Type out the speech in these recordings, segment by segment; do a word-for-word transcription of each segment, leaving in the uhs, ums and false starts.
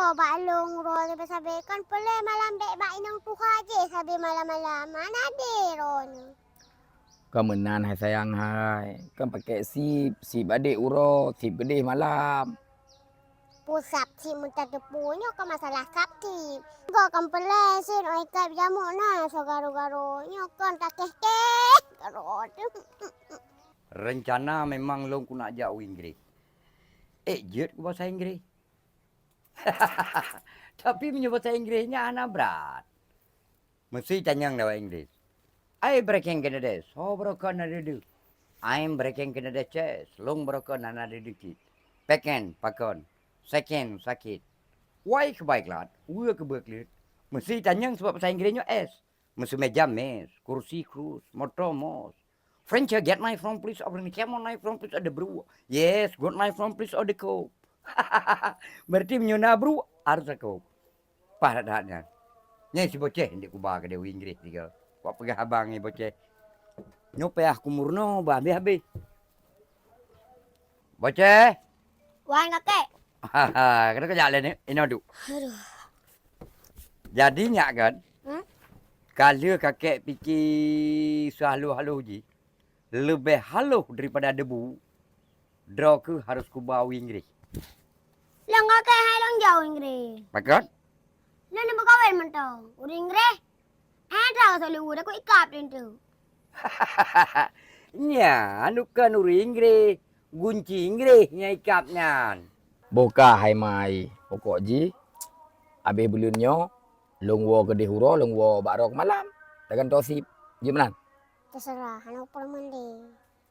Bak lôn uroe sabe-sabe, kon peureulée malam bék bak inong tuha jih sabe malam-malam. Hana adé droeneuh. Kon meunan hai sayang hai, kon pakèk sip, sip adé uroe, sip keudeh malam. Peue sap sip meutateupeue nyoe kon masalah sap sip. Gob kon peureulée sien oi kab jamok na soe garo-garo. Nyoe kon takéh-kéh garo. Reuncana memang lôn keuneuk jak u Inggréh. Ék jeuet keu basa Inggréh. Tapi meunyoe basa Inggréh nyan hana brat. Meusti tanyong lewat Inggréh. "I breaking Canada, so broken na dede." "I'm breaking Canada chest, long broken na dede cit." Peken, pakon. Seken, sakit. Wai keubai glat, wue keubeue klit. Meusti tanyong sabab basa Inggréh nyoe S. Meusti meja mes, kursi krus, moto mos. French, get knife from place of the camel knife from place of the brew. Yes, good knife from place of the cup. Berarti meunyoe na brew, harus ada cup. Paih that-that nyan. Nyan si Boceh, ndik kuba keudeh u Inggréh tiga. Kok peugah abang nyan Boceh. Nyoe payah kumurno bah habéh-habéh. Boceh. Wan kakek. Kena kejak lain ni, inoe duek. Aduh. Jadi nyak kan? Hmm? Ka lheueh kakek pike seuhaloh-haloh jih, leubeh haloh daripada debu, droe keuh harus kuba u Inggréh. Lôn kakek hai lôn jak u Inggréh. Pakon? Lôn neubeukawen mantong. Ureueng Inggréh. Eh, droe soe leuweue, dak ikab lôn tu. Nyan bukan ureueng Inggréh, gunci Inggréh nyang ikab nyan. Boh ka hai mai, pokok jih, abéh buleuen nyoe, lôn woe keudeh uroe, lôn woe bak droe keumalam. Tagantoe sip, jeuet meunan? Teuseurah, hana peureumeun lé.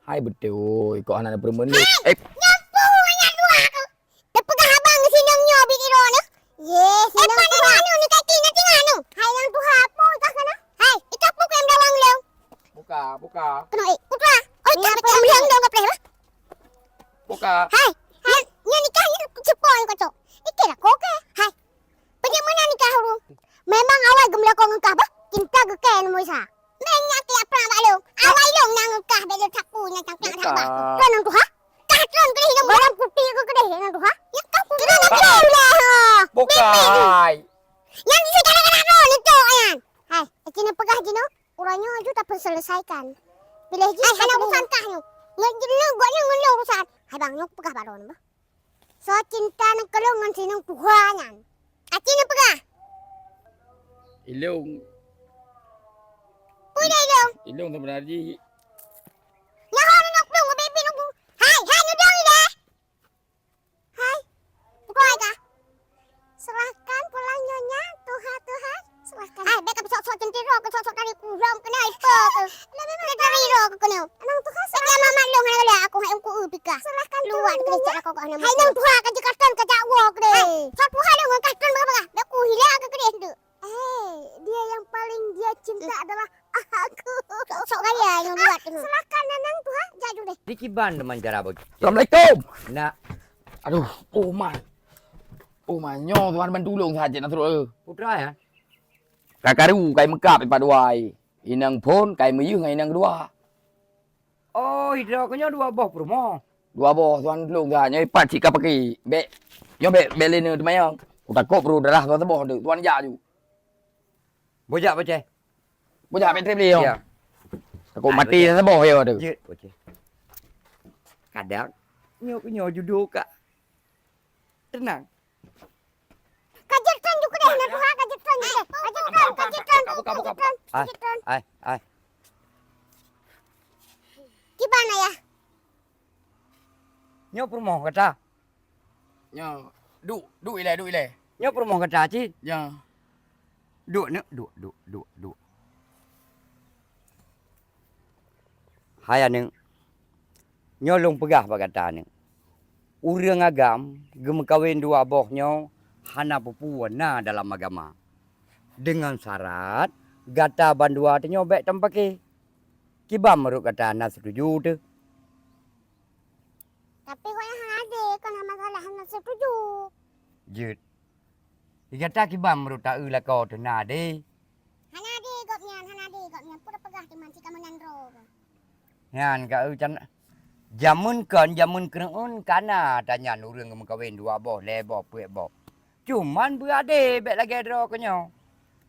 Hai beutôi, kok hana peureumeun lé. Hai! Eh! Nyampue nyan dua keuh! Teupeugah abang sinong nyoe bit droeneuh. Ye, sinong tuha. Eh, anu ni kaki, nanti nganu. Hai, nyang tuha, apa utak kana? Hai, itu apa kau yang bawang leu? Buka, buka. Kena, eh, putra. Oh, tak ada yang bilang dong, kapleh, bah. Buka. Hai, hai, nyoe nikah ni cepo yang kocok. Ikira kok ke? Hai. Penyemana nikah lu? Memang awai geumeulo kong engkah, bah. Cinta geukai nombor sa. Meng nyak tiep prang bak lôn. Awai lôn nyang kah bèk lôn sapu nyang cangkang that bah. Bukan. Kon nang tuha? Kah tron keudeh nang barang putih keu keudeh nang tuha? Ya kah putih nang keudeh ulah, ha. Bukai. Nyang di segala-gala tu, ni tu, ayan. Hai, cina peugah jinoe, uroe nyoe aju tapeuselesaikan. Piléh jih, hai, hana urusan kah nyoe. Ngon jinoe, gok nyoe ngon lôn urusan. Hai bang, nyoe peugah bak droeneuh bah. Soe cinta neukalon ngon sinong tuha nyan? Aci neupeugah. Ilong. Peue ilong? Ilong sebenarnya. Nyaho neunok plueng ubé-ubé nunggu. Hai, hai, nudong ilèe. Hai. Bukai kah? Serahkan pulang nyonya, tuha-tuha. Silahkan. Hai, bèk ka sok-sok centiro, ka sok-sok tari kurang kena ipo ke. Lebih baik tari ro ke kena. Anang tuha, silahkan. Mama long hana galak aku hai engku pika. Silahkan. Luar ke cak aku kau nama. Hai nang tuha ka jikatan ka jak wo ke deh. Hai, sok tuha long ka tan baka-baka. Bèk ku hilang ke deh tu. Eh, dia yang paling dia cinta adalah aku. Sok, sok gaya yang buat tu. Silahkan anang tuha, jak dulu deh. Di kiban teman cara bagi. Assalamualaikum. Nak. Aduh, oh man. Oh man, nyoh tuan ban tulung saja nak suruh. Putra ya. Ka karu kai meukab ipat dua ai. Inong phon kai meuyeuh ngon inong keudua. Oh, idroe keu nyoe dua boh peurumoh. Dua boh tuan tulung dah nyoe ipat cit ka paki. Bèk. Nyoe bèk, bèk lé neuteumanyong. Kutakot peurumoh darah tuan saboh tu. Tuan jak ju. Bujak Boceh. Bujak bèk trép lé nyoe. Ya. Takot mati tuan saboh ya tu. Jeuet Boceh. Kadang nyoe keu nyoe judo ka. Tenang. Ka jeuet tron ju keudeh, na tuha, ka jeuet tron ju keudeh. Ka jeuet tron, ka jeuet tron, buka, buka, buka. Ka jeuet tron. Ai, ai, ai. Kiban ayah? Nyoe peurumoh gata. Nyoe, duek, duek ilèe, duek ilèe. Nyoe peurumoh gata cit. Ya. Duek neuk, duek, duek, duek, duek. Hai aneuk, nyoe lôn peugah bak gata aneuk. Ureueng agam geumeukawen dua boh nyoe hana peue-peue na dalam agama. Deungon syarat gata bandua tanyoe bèk tameupaké. Kiban meunurot gata na seutuju teuh? Tapi gobnyan hana adé, kon hana masalah hana seutuju. Jeuet. Di gata kiban meunurot taeu lakoe teuh na adé? Hana adé gobnyan, hana adé gobnyan. Peue tapeugah teuma cit kamoe nyan droe. Nyan ka eu can, jameun kon, jameun keuneuen ka na tanyan ureueng geumeukawen dua boh, lhèe boh, peuet boh. Cuman beuadé bék lagée droe keu nyoe.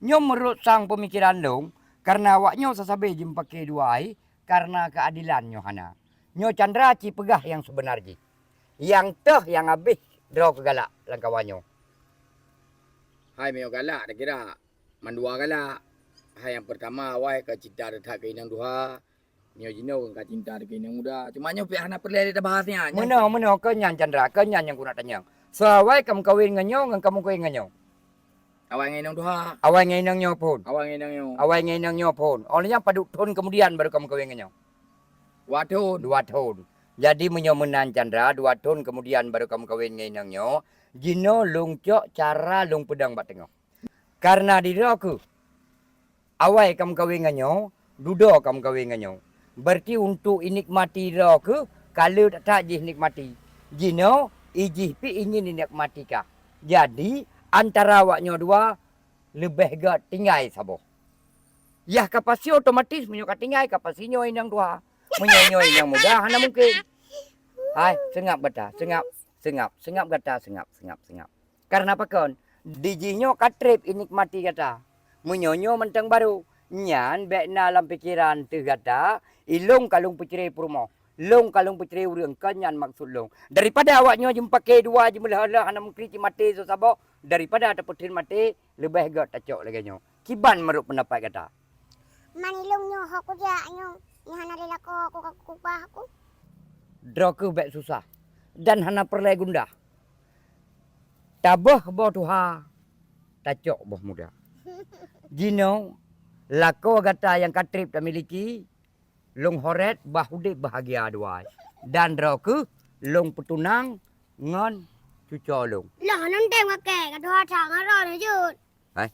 Nyoe meurot sang peumikeran lôn, kareuna awak nyoe sasabe jimeupaké dua ai, kareuna keuadelan nyoe hana. Nyoe Chandra ci peugah nyang seubeuna jih. Nyang teuh nyang habéh droe keu galak lam kawan nyoe. Hai meunyoe galak takira, mandua galak. Hai nyang peurtama awai ka cinta that keu inong tuha, nyoe jinoe ka cinta keu inong muda. Cuma nyoe pih hana peureulée lé tabahas nyan. Meunoe, meunoe, keu nyan Chandra, keu nyan nyang kunak tanyong. Soe awai ka meukawen ngon nyoe ngon ka meukawen ngon nyoe? Awai ngon inong tuha. Awai ngon inong nyoe phon. Awai ngon inong nyoe. Awai ngon inong nyoe phon. Oh nyan padub thon keumudian baru ka meukawen ngon nyoe? Dua thon. Dua thon. Jadi meunyoe meunan Chandra, dua thon keumudian baru ka meukawen ngon inong nyoe, jinoe lôn cok cara lôn peudong bak teungoh. Kareuna di droe keuh awai ka meukawen ngon nyoe, dudoe ka meukawen ngon nyoe. Berarti untuk inikmati droe keuh ka le that-that jih nikmati. Jinoe ijih pih ingin inikmati kah. Jadi antara awak nyoe dua leubeh gét tinggai saboh. Yah ka pasti otomatis meunyoe ka tinggai ka pasti nyoe inong tuha. Meunyoe nyoe inong muda hana mungken. Hai, seungab gata, seungab, seungab, seungab gata, seungab, seungab, seungab. Kareuna pakon? Di jih nyoe ka treb inikmati gata. Meunyoe nyoe mantong barô, nyan bék na lam pikeran teuh gata, ilong ka lôn peucre peurumoh, long ka lôn peucre ureuëng, kon nyan maksud lôn. Daripada awak nyoe jimeupaké dua jimeuleuh-leuh hana meukriet jimaté soe saboh, daripada tapeutheun maté, leubeh gét tacok lagée nyoe. Kiban meunurot peundapat gata? Man ilong nyoe ho kujak nyoe, nyoe hana lé lakoe ku ka kupah ku. Droe keuh bék susah dan hana peureulée gundah. Taböh boh tuha, tacok boh muda. Jinoe lakoe gata nyang ka treb tamiliki, lôn horét bah udeb bahagia dua ai. Dan droe keuh lôn peutunang ngon cucoe lôn. Lah nan tem kakée ka tuha that ngon droe neujeuet. Hai.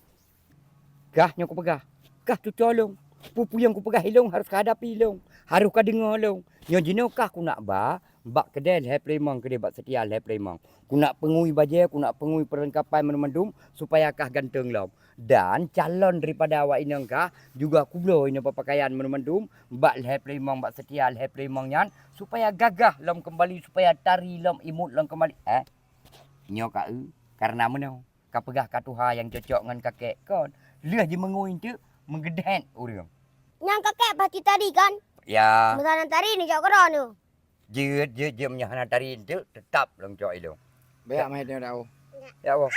Kah nyoe kupeugah, kah cucoe lôn. Peue-peue nyang kupeugah ilong harôh kahadapi ilong, harôh kadeungoe lôn. Nyoe jinoe kah kunak ba bak keudée lhée peulimong keudeh bak Seutia lhée peulimong. Kunak peungui bajée, kunak peungui peurlengkapan mandum-mandum supaya kah ganteng lom. Dan calon daripada awak inong kah juga kubloe inoe peupakaian mandum-mandum bak lhée peulimong bak Seutia lhée peulimong nyan supaya gagah lom keumbali, supaya tari lom imut lom keumbali. Eh? Nyoe ka eu, kareuna meunoe. Ka peugah ka tuha nyang cocok ngon kakée kon. Lheueh jimeungui teuk meugeudhet ureuëng. Nyang kakée pasti tari kan? Ya. Meusanan tari neujok keudroe nyoe. Jeuet, jeuet, jeuet meunyoe hana tari teuk teutap lôn cok ilong. Bék meuhai nyoe dah. Ya Allah.